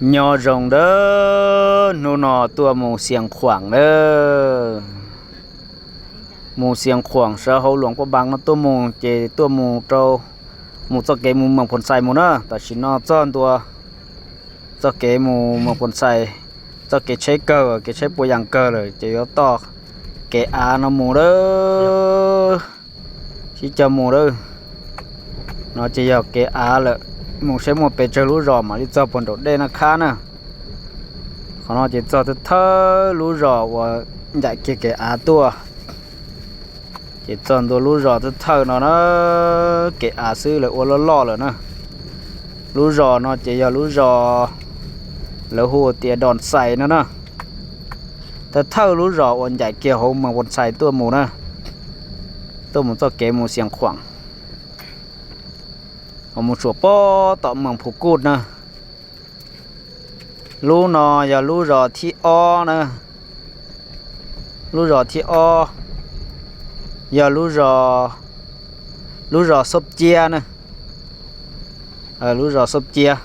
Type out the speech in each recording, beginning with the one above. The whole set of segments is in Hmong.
Nyob zoo nawb, hnub no tuaj mus Xiav Khuam nawb. Mus Xiav Khuam sawv hauv Luam Paj Npas no tuaj mus ces tuaj mus rau, mus txoj kev mus Moos Phos Xais mus na. Tam sim no txog ntua txoj kev mus Moos Phos Xais, txoj kev tsheb kawg, kev tsheb puas yaas kawg lawm ces yuav toj kev av no mus lawm. Sib cog mus lawm. No ces yog kev av lawm, mus seb muaj pes tsawg lub zos mam li txog puag nraum dej no khab na. Qhov no ces txog thawj thawj lub zos uas ncaim kiag kev av tuaj. Ces txog ntua lub zos thawj thawj no na, kev av xwb lawv ua loj loj lawm na. Lub zos no ces yog lub zos lawv hu tias Doos Xais no na. Thawj thawj lub zos uas ncaim kiag hauv Moos Phos Xais tuaj mus na, tuaj mus txoj kev mus Xiav Khuam, mus tsuas pem tom Moos Phus Kuj na. Lub no yog lub zos thib ob na. Lub zos thib ob yog lub zos, lub zos Xoob Ciab na. Lub zos Xoob Ciab,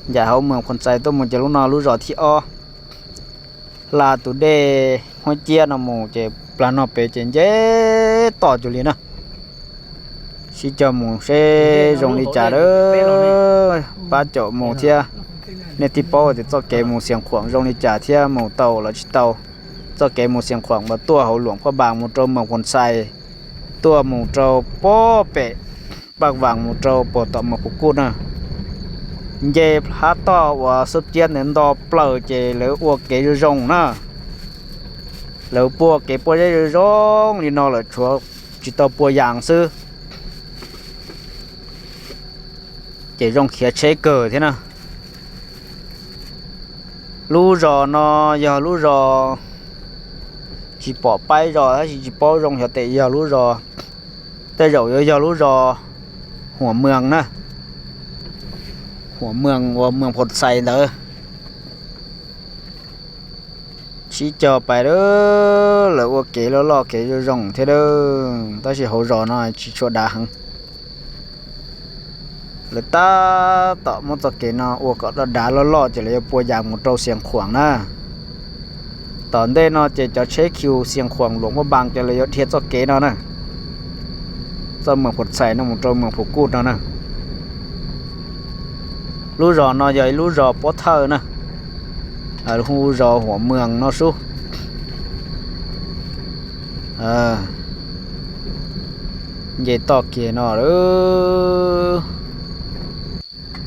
ncaim hauv Moos Phos Xais tuaj mus ces lub no lub zos thib ob. Hla tus dej Huab Ciab no mus ces plag no pem ces nce toj cuag li na. Sib cog mus seb zoo li cas lawm, pab caum mus thiab. Nej thiaj paub tias txoj kev mus Xiav Khuam zoo li cas thiab mus tau los tsis tau. Txoj kev mus Xiav Khuam mas tuaj hauv Luam Paj Npas mus rau Moos Phos Xais, tuaj mus rau pem Paj Npas mus rau puag tom Moos Phus Kuj na. Nce hab toj uas Xoob Ciab ntawd nto plaws ces lawv ua kev zoo zoo na. Lawv pua kev pua zeb zoo zoo li no lawm, tshuav tsis tau pua yas xwb, ces zoo khiav tsheb kawg thiab na. Lub zos no yog lub zos tsis pom paib zos tab sis tsis paub zoo xyov tes yog lub zos, tej zaum yuav yog lub zos Huam Moos na, Huam Moos uas Moos Phos Xais ntawd. Sib cog pais lawm, lawv ua kev loj loj kev zoo zoo thiab lawm, tab sis hauv zos no tsis tshua dav heev. Lawv tab tom muab txoj kev no ua kom dav dav loj loj ces lawv yuav pua yas mus rau Xiav Khuam na. Tom ntej no ces cov tsheb khiv Xiav Khuam Luam Paj Npas ces lawv yuav dhia txoj kev no na, txoj Moos Phos Xais no mus rau Moos Phus Kuj no na. Lub zos no yog ib lub zos pob thawj na, hu zos Huam Moos no sub. Nce toj kiag no lawm,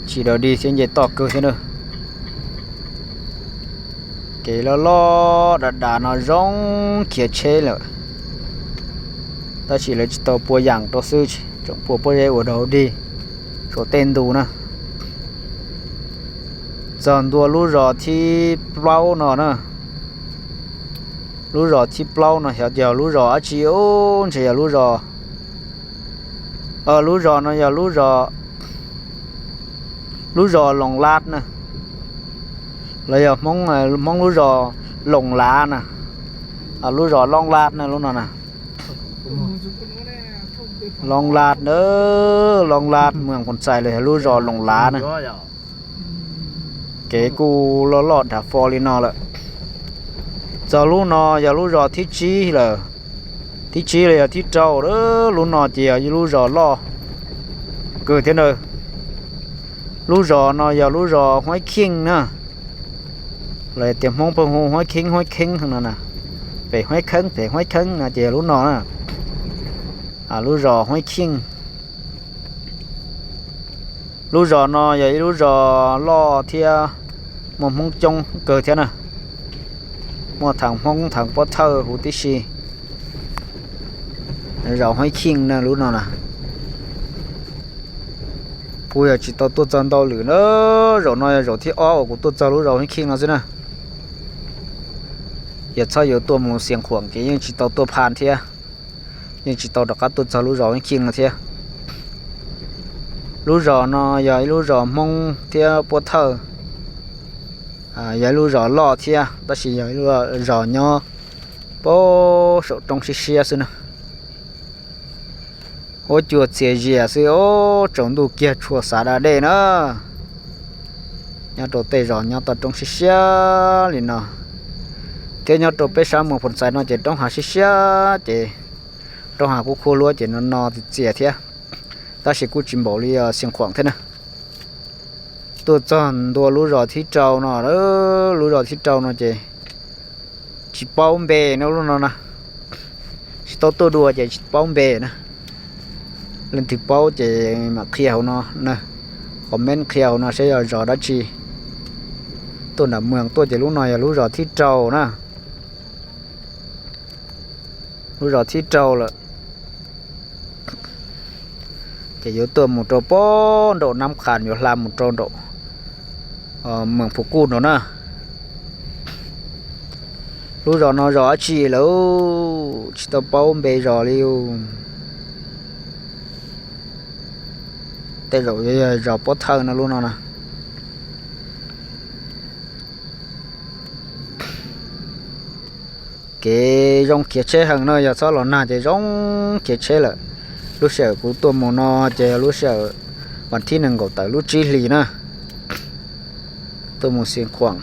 tsis dog dig thiab nce toj kawg thiab na. Kev loj loj dav dav no zoo khiav tsheb lawm, tab sis lawv tsis tau pua yas rau xwb, tseem pua pob zeb ua dog dig, tshuav tej ntu na. Txog ntua lub zos thib plaub no na. Lub zos thib plaub no xyov yog lub zos dab tsi, ntshe yog lub zos, lub zos no yog lub zos, lub zos Loos Laj na, los yog Hmoob, Hmoob lub zos Loos Lav na, lub zos Loos Laj na lub no na. Loos Laj na, Loos Laj Moos Phos Xais los yog lub zos Loos Lav na. Kev kuj loj loj dav fo li no lawm. Txog lub no yog lub zos thib tsib lawm, thib tsib los yog thib rau lawm, lub no ces yog ib lub zos loj kawg thiab na. Lub zos no yog lub zos Huaib Kheej na, los tias Hmoob pheej hu Huaib Kheeb, Huaib Kheeb no na, pem Huaib Kheeb, pem Huaib Kheeb no ces yog lub no na, lub zos Huaib Kheej. Lub zos no yog ib lub zos loj thiab muaj Hmoob coob kawg thiab na, muaj thav Hmoob thav Pob Thawj huv tib si. Zos Huaib Kheej na lub no na. Kuv yog tsis tau tuaj txog ntau lwm na, zaum no yog zaum thib ob uas kuv tuaj txog lub zos Huaib Kheej no xwb na. Yog txhob yuav tuaj mus Xiav Khuam ces yeej tsis tau tuaj pha thiab, yeej tsis tau rov qab tuaj txog lub zos Huaib Kheej no thiab. Lub zos no yog ib lub zos Hmoob thiab Pob Thawj, yog ib lub zos loj thiab tab sis yog ib lub zos nyob pem saum roob siab siab xwb na. Huab cua txias zias xwb, tsaus ntuj kiag tshuav xav da dej na. Nyob rau tej zos nyob toj roob siab siab li no, thiab nyob rau peb sab Moos Phoo Xais no ces roob hav siab siab ces roob hav kuj khuab luab ces no no txias txias thiab, tab sis kuj tsis npaum li Xias Khuam thiab na. Tuaj txog ntua lub zos thib rau no, lub zos thib rau no ces tsis paub npe na lub no na. Tsis tau tuaj dua ces tsis paub npe na. Leej twg paub ces mam qhia hauv no na, comment qhia hauv no saib yog zos dab tsi. Tuaj nram Moos tuaj ces lub no yog lub zos thib rau na. Lub zos thib rau lawm. Ces yuav tuaj mus rau pob nraum Nab Qhas yuav hla mus rau nraum Moos Phu Kuj no na. Lub zos no zos dab tsi lawm, tsis tau paub npe zos li. Tej zaum yog zos Pob Thawj no lub no na. Kev zoo khiav tsheb heev no, yog txhob los nag ces zoo khiav tsheb lawm. Lub sij hawm kuv tuaj mus no ces yog lub sij hawm vas thib nees nkaum tawm lub tsib hlis na, tuaj mus Xias Khuam.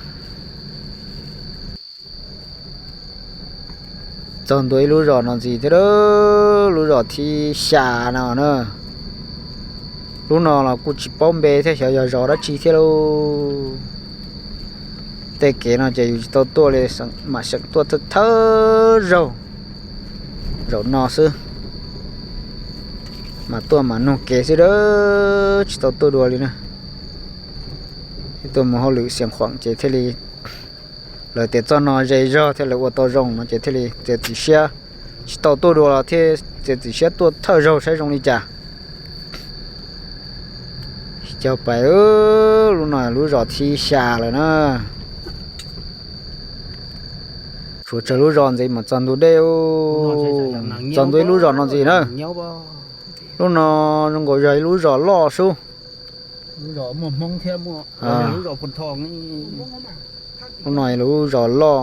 Txog ntua ib lub zos no ntxiv thiab, lub zos thib xya no na. Lub no los kuj tsis paub npe thiab xyov yog zos dab tsi thiab lauj. Tej kev no ces yus tsis tau tuaj li, mam xeem tuaj thawj thawj zaug, zaum no xwb, mam tuaj mam nug kev xwb a, tsis tau tuaj dua li na. Tuaj mus hauj lwm Xias Khuam ces thiaj li, lawv tias txoj no ze zog thiab lawv ua tau zoo no ces thiaj li txiav txim siab, tsis tau tuaj dua los thiaj txiav txim siab tuaj thawj zaug saib zoo li cas. Cov pais, lub no lub zos thib xya lawm na. Tshuav tsawg lub zos ntxiv mas txog ntug dej, txog ntua ib lub zos no ntxiv na. Lub no zoo nkaus yog ib lub zos loj sub. Lub no lub zos loj,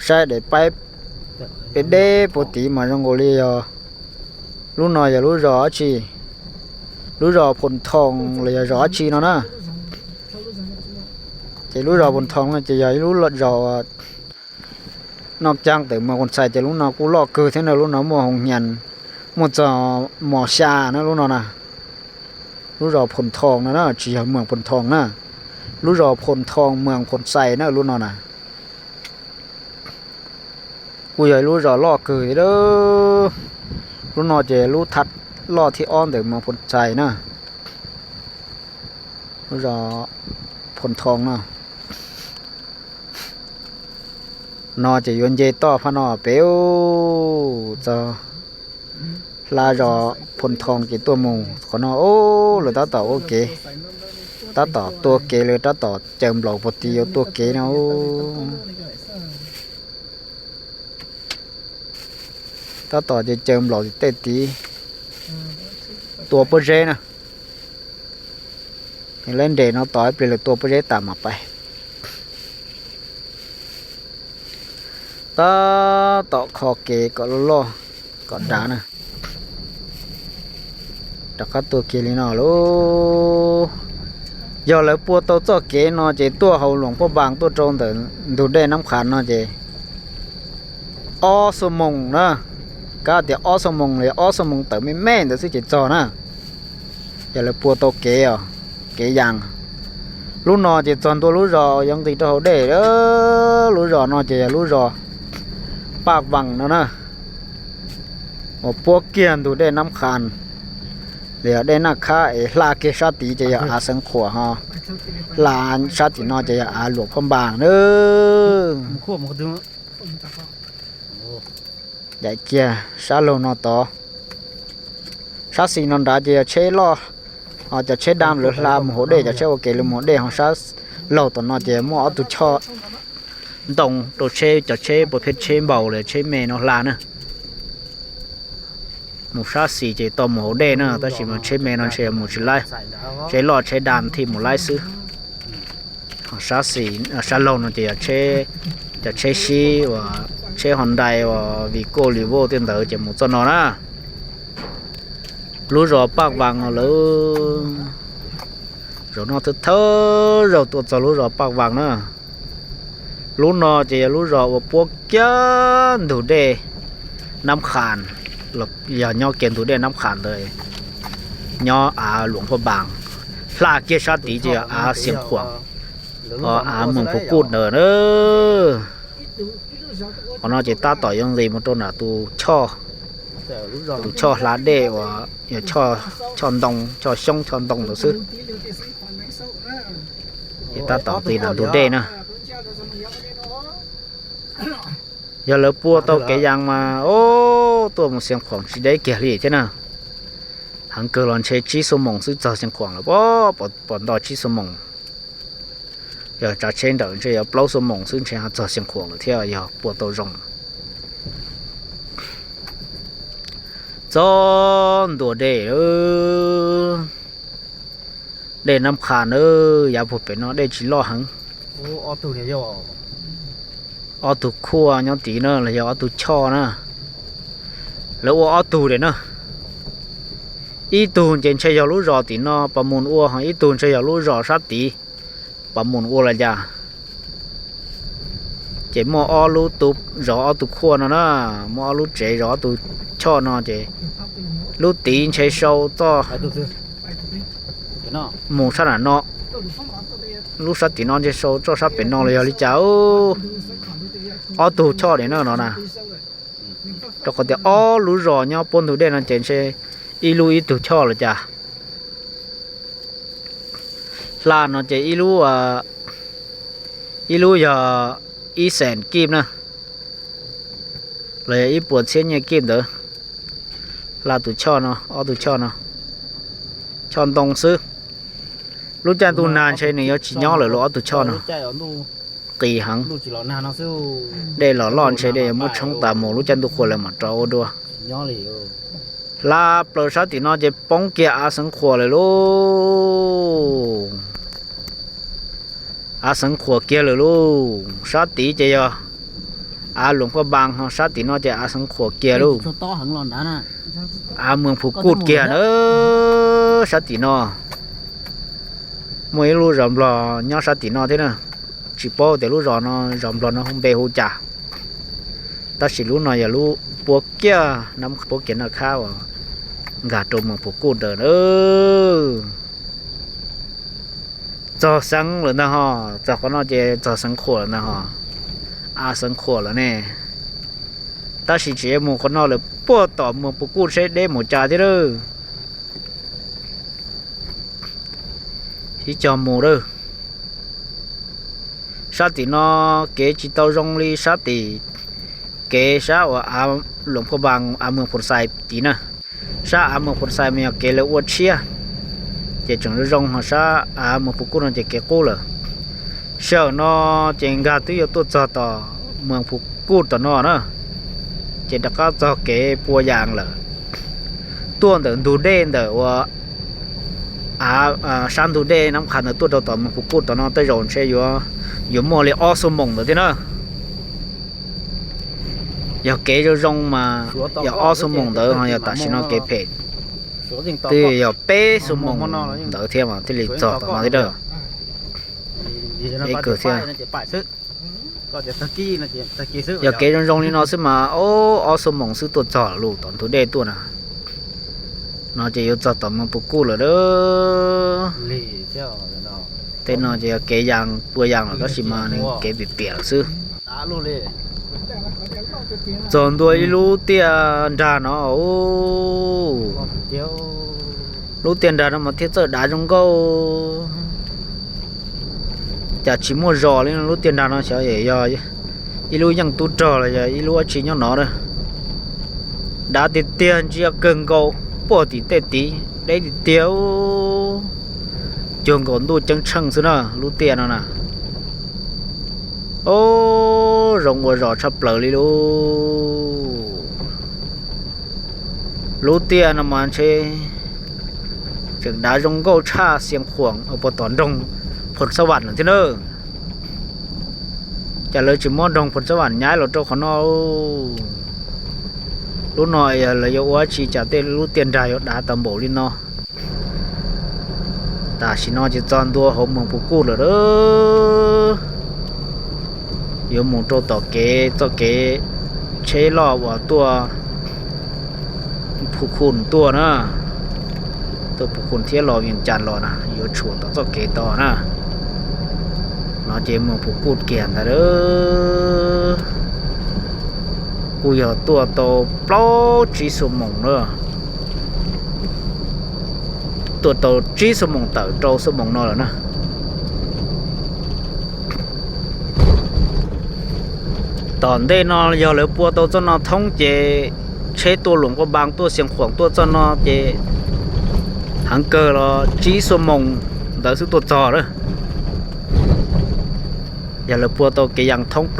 saib daim paib deb deb puag tid mas zoo nkaus li yog, lub no yog lub zos dab tsi, lub zos Phoo Thoo los yog zos dab tsi no na. Ces lub zos Phoo Thoo no ces yog ib lub zos noj caab tawm Moos Phoo Xais ces lub no kuj loj kawg thiab na, lub no muaj hoo nyas, muaj txog mos xya na lub no na. Lub zos Phoo Thoo no na, tsis yog Moos Phoo Thoo na, lub zos Phoo Thoo Moos Phoo Xais na lub no na. Kuj yog ib lub zos loj kawg thiab. Lub no ces lub thaj loj thib ob ntawm Moos Phoo Xais na. Lub zos Phoo Thoo no. No ces yuav nce toj phab no pem txog hla zos Phoo Thoo ces tuaj mus qhov no, lawv tab tom ua kev, tab tom tua kev, lawv tab tom caws nplaum puag tid yuav tua kev no. Tab tom ces caws nplaum tej tid tua pob zeb na. Lawv nres no tos ib pliag lawv tua pob zeb tas mam pais. Tab tom kho kev kom loj loj kom dav na. Rov qab tuaj kiag li no lauj. Yog lawv pua tau txoj kev no ces tuaj hauv Luam Phaj Npas tuaj rau ntawm ntug dej Nab Qhas no ces ob xuab moos na. Kav tias ob xuab moos los yog ob xuab moos tawm me me ntawd xwb ces txog na. Yog lawv pua tau kev os, kev yas. Lub no ces txog ntua lub zos yuav nqis rau hauv dej. Lub zos no ces yog lub zos Paj Vas no na, uas puab kiag ntug dej Nab Qhas los yog dej Naj Khab es hla kiag sab tid ces yog av Xeev Khuam ho, hla sab tim no ces yog av Luam Phaj Npas na. Daim kiag sab laug no tod, sab xis no nrad ces yog tsheb loj, ho cov tsheb dam lawv hla mus hauv dej, cov tsheb ua kev lawv mus hauv dej, ho sab laug tom no ces muaj ob tug choj ntoo rau tsheb, cov tsheb puas pheej tsheb npaum los tsheb me no hla na. Mus sab xis ces tau mus hauv dej na, tab sis mas tsheb me no ntshe mus tsis laib, tsheb loj tsheb dam thiaj mus laib xwb. Ho sab xis, sab laug no ces yog tsheb, cov tsheb sib uas tsheb Hyundai uas Vigo Revo tej ntawd ces mus txoj no na. Lub zos Paj Vas lawv Zaum no thawj thawj zaug tuaj txog lub zos Paj Vaas na. Lub no ces yog lub zos uas puab kiag ntug dej Nab Khas, yog nyob kiag ntug dej Nab Khas ntawd, nyob av Luam Phaj Npaas, hla kiag sab tid ces yog av Xiav Khuam, ho av Moos Phuv Kuj ntawd na. Qhov no ces tab tom yuav nqis mus rau nram tus choj, tus choj hla dej uas yog choj ntoo, choj xyoob choj ntoo ntawd xwb. Ces tab tom nqis nram ntug dej na. Yog lawv pua tau kev yas mas, o, tuaj mus Xiav Khuam tsis deb kiag li thiab na. Heev kawg los ntshe tsib xuab moos xwb txog Xiav Khuam lawm, pom nto tsib xuab moos. Yog tsav tsheb nrawm ntshe yuav plaub xuab moos xwb ntshe ho txog Xiav Khuam lawm thiab yog pua tau zoo. Txog ntua dej, dej Nab Khas na, yav puag pem no dej tsis loj heev. Ob tug khuaj nyob tid na los yog ob tug choj na. Lawv ua ob tug li na. Ib tug ces ntshe yog lub zos tim no Pas Mus ua, ho ib tug ntshe yog lub zos sab tid Pas Mus ua los cas. Ces muaj ob lub tub zov ob tug khuaj no na, muaj ob lub tsev zov ob tug choj no ces lub tid ntshe sau txoj mus sab nram no, lub sab tim no ntshe sau txoj sab pem no los yog li cas. Ob tug choj li no no na, rau qhov tias ob lub zos nyob puab ntug dej no ces ntshe ib lub ib tug choj los cas. Hla no ces ib lub, ib lub yog ib xees kib na, los yog ib puas txhiab nyiaj kib ntawd. Hla tus choj no, ob tug choj no, choj ntoo xwb. Lub caij ntuj nag ntshe nws yuav tsis nyob lawm los ob tug choj no. Qis heev. Dej los loj ntshe dej yuav muab tshoob tas mus, lub caij ntuj qhua lawv mam rov ua dua. Hla plaws sab tim no ces poob kiag av Xeev Khuam lawm lauj. Av Xeev Khuam kiag lawm lauj. Sab tid ces yog av Luam Phaj Npaas, ho sab tim no ces av Xeev Khuam kiag lauj. Av Moos Phuv Kuj kiag na. Sab tim no muaj ib lub zos Nplog nyob sab tim no thiab na. Tsis paub tias lub zos no, zos Nplog no npe hu cas, tab sis lub no yog lub pua kiag Nab, pua kiag Nab Khab uas nkag rau Moos Phuv Kuj ntawd na. Txog Xeev lawm ntag ho, txog qhov no ces txog Xeev Khuam lawm ntag ho, av Xeev Khuam lawm ne. Tab sis tseem mus qhov no lawm puag tom Moos Phuv Kuj seb deb mus cas thiab lawm. Ib co mus lawm. Sab tim no kev tsis tau zoo li sab tim, kev sab uas av Luam Phaj Npaas, av Moos Phuv Xais tid na. Sab av Moos Phuv Xais mas yog kev lawv ua tshiab, ces tseem zoo zoo, ho sab av Moos Phuv Kuj no ces kev qub lawm. Sij hawm no ces nkag twb yuav tuaj txog tom Moos Phuv Kuj tom no na, ces rov qab txog kev pua yas lawm. Tuaj ntawm ntug dej ntawm uas av, sab ntug dej Nab Khas ntawd tuaj rau tom Moos Phuv Kuj tom no tej zaum ntshe yuav, yuav muaj li ob xuab moos ntawd thiab na. Yog kev zoo zoo mas yog ob xuab moos ntawd, ho yog tam sim no kev phem twb yog peb xuab moos ntawd thiab mas thiaj li txog tom no thiab. Peb kawg thiab. Yog kev zoo zoo li no xwb mas, o, ob xuab moos xwb tuaj txog lawm tom ntug dej tuaj na. No ces yuav txog tom Moos Phuv Kuj lawm a. Tej no ces yog kev yas pua yas lawm tab sis mas nws kev piam piam lawm xwb. Txog ntua ib lub tiaj nrag no, lub tiaj nrag no mas thiaj txawj dav zoo nkauj. Cas tsis muaj zos li lub tiaj nrag no, xyov yog ib lub yeej tub rog los yog ib lub dab tsi nyob no na. Dav tiag tiag, ntsia kawg nkaus puag tim tej tid, deb tiag tiag, cuag nkaus ntuj ceeb tsheej xwb na lub tiaj no na. O, zoo ua zos tshaj plaws li lauj. Lub tiaj no mas ntshe tseem dav zoo nkauj tshaj Xiav Khuam puag tom nroog Phoos Xab Vam lawm thiab na. Cas lawv tsis muab nroog Phoos Xab Vam nyab los rau qhov no? Lub no lawv yuav ua dab tsi cas tej lub tiaj nrag yuav dav tau npaum li no? Tam sim no ces txog ntua hauv moos Phu Kuj lawm lauj. Yuav mus rau tom kev, txoj kev tsheb loj uas tuaj Phu Kuj tuaj na, tuaj Phu Kuj thiab los Vias Cas los na, yuav tshuam tom txoj kev tod na. No ces moos Phu Kuj kiag ntag lauj. Kuj yog tuaj tau plaub tsib xuab moos na, tuaj tau tsib xuab moos tawm rau xuab moos no lawm na. Tom ntej no yog lawv pua tau txoj no thoob ces tsheb tuaj Luam Nquaj Npas, tuaj Xias Khuam, tuaj txoj no ces heev kawg los tsib xuab moos ntawd xwb tuaj txog lawm. Yog lawv pua tau kev yas thoob